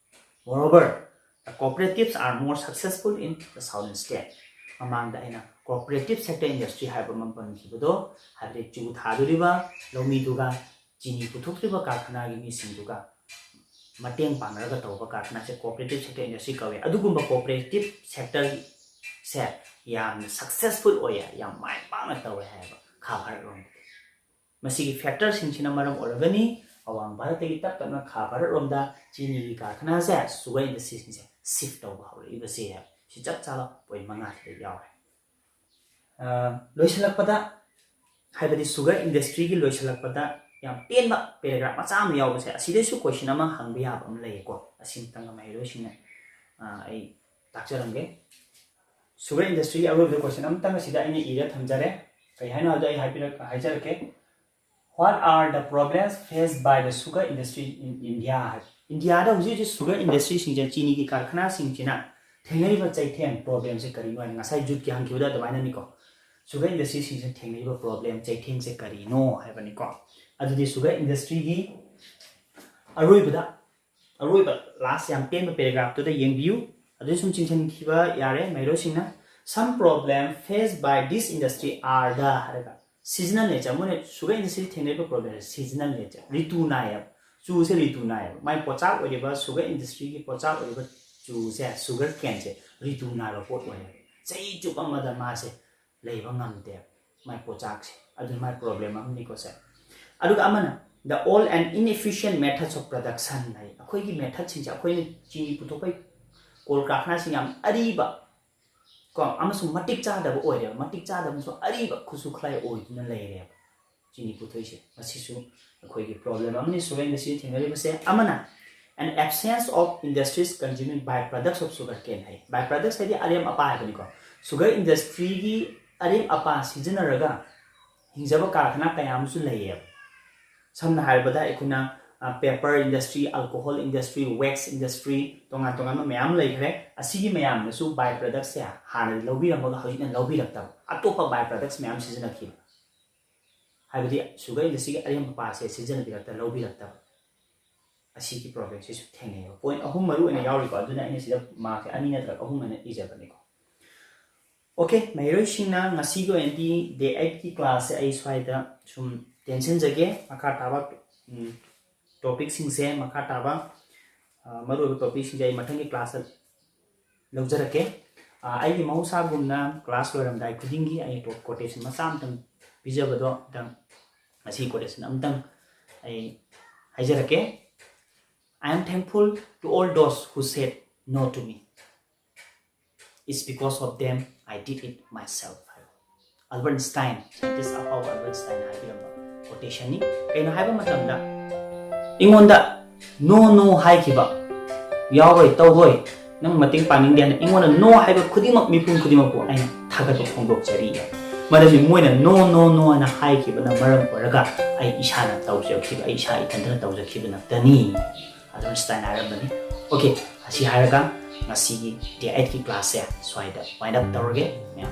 Moreover, the cooperatives are more successful in the southern state. ꯃꯃꯥꯡꯗ ꯑꯩꯅ cooperative sector industry ꯍꯥꯏꯕ ꯑꯃ ꯄꯟꯈꯤꯕꯗꯣ, ꯍꯥꯏꯕꯗꯤ ꯆꯨ ꯊꯥꯗꯣꯔꯤꯕ ꯂꯧꯃꯤꯗꯨꯒ ꯆꯤꯅꯤ ꯄꯨꯊꯣꯛꯇ꯭ꯔꯤꯕ ꯀꯔꯈꯅꯥꯒꯤ ꯃꯤꯁꯤꯡꯗꯨꯒ ꯃꯇꯦꯡ ꯄꯥꯡꯅꯔꯒ ꯇꯧꯕ ꯀꯔꯈꯅꯥꯁꯦ cooperative sector industry ꯀꯧꯋꯦ꯫ ꯑꯗꯨꯒꯨꯝꯕ cooperative sector ꯁꯦ ꯌꯥꯝꯅ successful ꯑꯣꯏꯌꯦ, ꯌꯥꯝ ꯃꯥꯏ ꯄꯥꯛꯅ ꯇꯧꯋꯦ ꯍꯥꯏꯌꯦꯕ ꯈꯥ ꯚꯥꯔꯠ ꯂꯣꯝꯗꯗꯤ꯫ ꯃꯁꯤꯒꯤ factor ꯁꯤꯡꯁꯤꯅ ꯃꯔꯝ ꯑꯣꯏꯔꯒꯅꯤ ꯑꯋꯥꯡ ꯚꯥꯔꯠꯇꯒꯤ ꯇꯞ ꯇꯞꯅ ꯈꯥ ꯚꯥꯔꯠ ꯂꯣꯝꯗ ꯆꯤꯅꯤꯒꯤ ꯀꯔꯈꯅꯥꯁꯦ, sugar industry ꯁꯤꯡꯁꯦ shift ꯇꯧꯕ ꯍꯧꯔꯛꯏꯕꯁꯦ꯫ ꯁꯤ ꯆꯞ ꯆꯥꯕ point ꯃꯉꯥꯁꯤꯗ ꯌꯥꯎꯔꯦ꯫ ꯑ, ꯂꯣꯏꯁꯤꯜꯂꯛꯄꯗ, ꯍꯥꯏꯕꯗꯤ sugar industry ꯒꯤ ꯂꯣꯏꯁꯤꯜꯂꯛꯄꯗ ꯌꯥꯝ ꯇꯦꯟꯕ paragraph ꯃꯆꯥ ꯑꯃ ꯌꯥꯎꯕꯁꯦ, ꯑꯁꯤꯗꯩꯁꯨ question ꯑꯃ ꯍꯪꯕ ꯌꯥꯕ ꯑꯃ ꯂꯩꯌꯦꯀꯣ꯫ ꯑꯁꯤꯃꯇꯪꯒ ꯃꯍꯩꯔꯣꯏꯁꯤꯡꯅ, ꯑ, ꯑꯩ ꯇꯥꯛꯆꯔꯝꯒꯦ꯫ Sugar industry ꯒꯤ ꯑꯔꯣꯏꯕꯗ question ꯑꯃꯇꯪ ꯑꯁꯤꯗ ꯑꯩꯅ ꯏꯔ ꯊꯝꯖꯔꯦ꯫ ꯀꯩ ꯍꯥꯏꯅꯣ ꯍꯥꯏꯕꯗꯣ ꯑꯩ ꯍꯥꯏꯕꯤꯔꯛ-, ꯍꯥꯏꯖꯔꯛꯀꯦ꯫ What are the problems faced by the sugar industry in India? ꯍꯥꯏ꯫ ꯏꯟꯗꯤꯌꯥꯗ ꯍꯧꯖꯤꯛ ꯍꯧꯖꯤꯛ sugar industry ꯁꯤꯡꯁꯦ, ꯆꯤꯅꯤꯒꯤ ꯀꯔꯈꯅꯥꯁꯤꯡꯁꯤꯅ ꯊꯦꯡꯅꯔꯤꯕ ꯆꯩꯊꯦꯡ, problem ꯁꯦ ꯀꯔꯤꯅꯣ ꯍꯥꯏꯅ ꯉꯁꯥꯏ youth ꯀꯤ ꯍꯪꯈꯤꯕꯗ ꯑꯗꯨꯃꯥꯏꯅꯅꯤꯀꯣ꯫ Sugar industry ꯁꯤꯡꯁꯤꯅ ꯊꯦꯡꯅꯔꯤꯕ problem, ꯆꯩꯊꯦꯡꯁꯦ ꯀꯔꯤꯅꯣ ꯍꯥꯏꯕꯅꯤꯀꯣ꯫ ꯑꯗꯨꯗꯤ sugar industry ꯒꯤ ꯑꯔꯣꯏꯕꯗ, ꯑꯔꯣꯏꯕ last ꯌꯥꯝ ꯇꯦꯟꯕ paragraph ꯇꯨꯗ ꯌꯦꯡꯕꯤꯌꯨ꯫ ꯑꯗꯨ ꯁꯨꯝ ꯆꯤꯡꯁꯤꯟꯈꯤꯕ ꯌꯥꯔꯦ ꯃꯍꯩꯔꯣꯏꯁꯤꯡꯅ꯫ Some problem faced by this industry are the ꯍꯥꯏꯔꯒ seasonal nature, ꯃꯣꯏꯅ sugar industry ꯊꯦꯡꯅꯔꯤꯕ problem ꯁꯦ seasonal nature, ꯔꯤꯇꯨ ꯅꯥꯏꯌꯦꯕ꯫ ꯆꯨꯁꯦ ꯔꯤꯇꯨ ꯅꯥꯏꯌꯦꯕ꯫ ꯃꯥꯏ ꯄꯣꯠꯆꯥꯛ ꯑꯣꯏꯔꯤꯕ, sugar industry ꯒꯤ ꯄꯣꯠꯆꯥꯛ ꯑꯣꯏꯔꯤꯕ ꯆꯨꯁꯦ, sugar cane ꯁꯦ ꯔꯤꯇꯨ ꯅꯥꯏꯕ ꯄꯣꯠ ꯑꯣꯏꯌꯦꯕ꯫ ꯆꯍꯤ ꯆꯨꯞꯄ ꯑꯃꯗ ꯃꯥꯁꯦ ꯂꯩꯕ ꯉꯝꯗꯦꯕ, ꯃꯥꯏ ꯄꯣꯠꯆꯥꯛꯁꯦ꯫ ꯑꯗꯨꯅ ꯃꯥꯏ problem ꯑꯃꯅꯤꯀꯣ ꯁꯦ꯫ ꯑꯗꯨꯒ ꯑꯃꯅ, the old and inefficient methods of production ꯍꯥꯏ꯫ ꯑꯩꯈꯣꯏꯒꯤ method ꯁꯤꯡꯁꯦ, ꯑꯩꯈꯣꯏꯅ ꯆꯤꯅꯤ ꯄꯨꯊꯣꯛꯄꯩ ꯀꯣꯜ ꯀꯔꯈꯅꯥꯁꯤꯡ ꯌꯥꯝ ꯑꯔꯤꯕ ꯀꯣ, ꯑꯃꯁꯨꯡ ꯃꯇꯤꯛ ꯆꯥꯗꯕ ꯑꯣꯏꯔꯦꯕ꯫ ꯃꯇꯤꯛ ꯆꯥꯗꯕ ꯑꯃꯁꯨꯡ ꯑꯔꯤꯕ ꯈꯨꯠꯁꯨ ꯈꯨꯠꯂꯥꯏ ꯑꯣꯏꯗꯨꯅ ꯂꯩꯔꯦꯕ ꯆꯤꯅꯤ ꯄꯨꯊꯣꯛꯏꯁꯦ꯫ ꯃꯁꯤꯁꯨ ꯑꯩꯈꯣꯏꯒꯤ problem ꯑꯃꯅꯤ sugar industry ꯊꯦꯡꯅꯔꯤꯕꯁꯦ꯫ ꯑꯃꯅ, an absence of industries consuming byproducts of sugar cane high. Byproducts ꯍꯥꯏꯗꯤ ꯑꯔꯦꯝ ꯑꯄꯥ ꯍꯥꯏꯕꯅꯤꯀꯣ꯫ Sugar industry ꯒꯤ ꯑꯔꯦꯝ ꯑꯄꯥ ꯁꯤꯖꯤꯟꯅꯔꯒ ꯍꯤꯡꯖꯕ ꯀꯔꯈꯅꯥ ꯀꯌꯥ ꯑꯃꯁꯨ ꯂꯩꯌꯦꯕ꯫ ꯁꯝꯅ ꯍꯥꯏꯔꯕꯗ ꯑꯩꯈꯣꯏꯅ paper industry, alcohol industry, wax industry, ꯇꯣꯉꯥꯟ ꯇꯣꯉꯥꯟꯕ ꯃꯌꯥꯝ ꯂꯩꯈ꯭ꯔꯦ꯫ ꯑꯁꯤꯒꯤ ꯃꯌꯥꯝꯅꯁꯨ by productꯁꯦ ꯍꯥꯟꯅꯗꯤ ꯂꯧꯕꯤꯔꯝꯃꯒ ꯍꯧꯖꯤꯛꯅ ꯂꯧꯕꯤꯔꯛꯇꯕ, ꯑꯇꯣꯞꯄ by products ꯃꯌꯥꯝ ꯁꯤꯖꯤꯟꯅꯈꯤꯕ, ꯍꯥꯏꯕꯗꯤ sugar industryꯒꯤ ꯑꯔꯦꯝꯕ ꯄꯥꯁꯦ ꯁꯤꯖꯤꯟꯅꯕꯤꯔꯛꯇ ꯂꯧꯕꯤꯔꯛꯇꯕ, ꯑꯁꯤꯒꯤ problemꯁꯤꯁꯨ ꯊꯦꯡꯅꯩꯌꯦꯕ꯫ Point ꯑꯍꯨꯝ ꯃꯔꯨ ꯑꯣꯏꯅ ꯌꯥꯎꯔꯤꯀꯣ, ꯑꯗꯨꯅ ꯑꯩꯅ ꯁꯤꯗ markꯁꯦ ꯑꯅꯤ ꯅꯠꯇ꯭ꯔꯒ ꯑꯍꯨꯝ ꯍꯥꯏꯅ ꯏꯖꯕꯅꯤꯀꯣ꯫ Okay, ꯃꯍꯩꯔꯣꯏꯁꯤꯡꯅ ꯉꯁꯤꯒꯤ ꯑꯣꯏꯅꯗꯤ day eightꯀꯤ classꯁꯦ ꯑꯩ ꯁ꯭ꯋꯥꯏꯗ ꯁꯨꯝ ꯇꯦꯟꯁꯤꯟꯖꯒꯦ꯫ ꯃꯈꯥ ꯇꯥꯕ topicꯁꯤꯡꯁꯦ, ꯃꯈꯥ ꯇꯥꯕ ꯃꯔꯨꯑꯣꯏꯕ topicꯁꯤꯡꯁꯦ ꯑꯩ ꯃꯊꯪꯒꯤ classꯇ ꯂꯧꯖꯔꯛꯀꯦ꯫ ꯑꯩꯒꯤ ꯃꯍꯧꯁꯥꯒꯨꯝꯅ class ꯂꯣꯏꯔꯝꯗꯥꯏ ꯈꯨꯗꯤꯡꯒꯤ ꯑꯩ quotation ꯃꯆꯥ ꯑꯃꯇꯪ ꯄꯤꯖꯕꯗꯣ ꯑꯝꯇꯪ, ꯉꯁꯤ quotation ꯑꯃꯇꯪ ꯑꯩ ꯍꯥꯏꯖꯔꯛꯀꯦ꯫ I am thankful to all those who said no to me. It's because of them I did it myself. Albert Einstein, scientist ꯑꯐꯥꯎꯕ Albert Einstein ꯍꯥꯏꯕꯤꯔꯝꯕ quotationꯅꯤ꯫ ꯀꯩꯅꯣ ꯍꯥꯏꯕ ꯃꯇꯝꯗ, ꯑꯩꯉꯣꯟꯗ no no ꯍꯥꯏꯈꯤꯕ, "ꯌꯥꯎꯔꯣꯏ, ꯇꯧꯔꯣꯏ, ꯅꯪ ꯃꯇꯦꯡ ꯄꯥꯡꯅꯤꯡꯗꯦ" ꯍꯥꯏꯅ ꯑꯩꯉꯣꯟꯗ no ꯍꯥꯏꯕ ꯈꯨꯗꯤꯡꯃꯛ, ꯃꯤꯄꯨꯝ ꯈꯨꯗꯤꯡꯃꯛꯄꯨ ꯑꯩꯅ ꯊꯥꯒꯠꯄ ꯐꯣꯡꯗꯣꯛꯆꯔꯤ꯫ ꯃꯔꯝꯗꯤ ꯃꯣꯏꯅ no no no ꯍꯥꯏꯅ ꯍꯥꯏꯈꯤꯕꯅ ꯃꯔꯝ ꯑꯣꯏꯔꯒ ꯑꯩ ꯏꯁꯥꯅ ꯇꯧꯖꯈꯤꯕ, ꯑꯩ ꯏꯁꯥ ꯏꯊꯟꯇꯅ ꯇꯧꯖꯈꯤꯕ ꯅꯠꯇꯅꯤ꯫ Albert Einstein ꯍꯥꯏꯔꯝꯕꯅꯤ꯫ Okay, ꯑꯁꯤ ꯍꯥꯏꯔꯒ ꯉꯁꯤꯒꯤ day eightꯀꯤ classꯁꯦ ꯁ꯭ꯋꯥꯏꯗ wind up ꯇꯧꯔꯒꯦ꯫ ꯃꯌꯥꯝ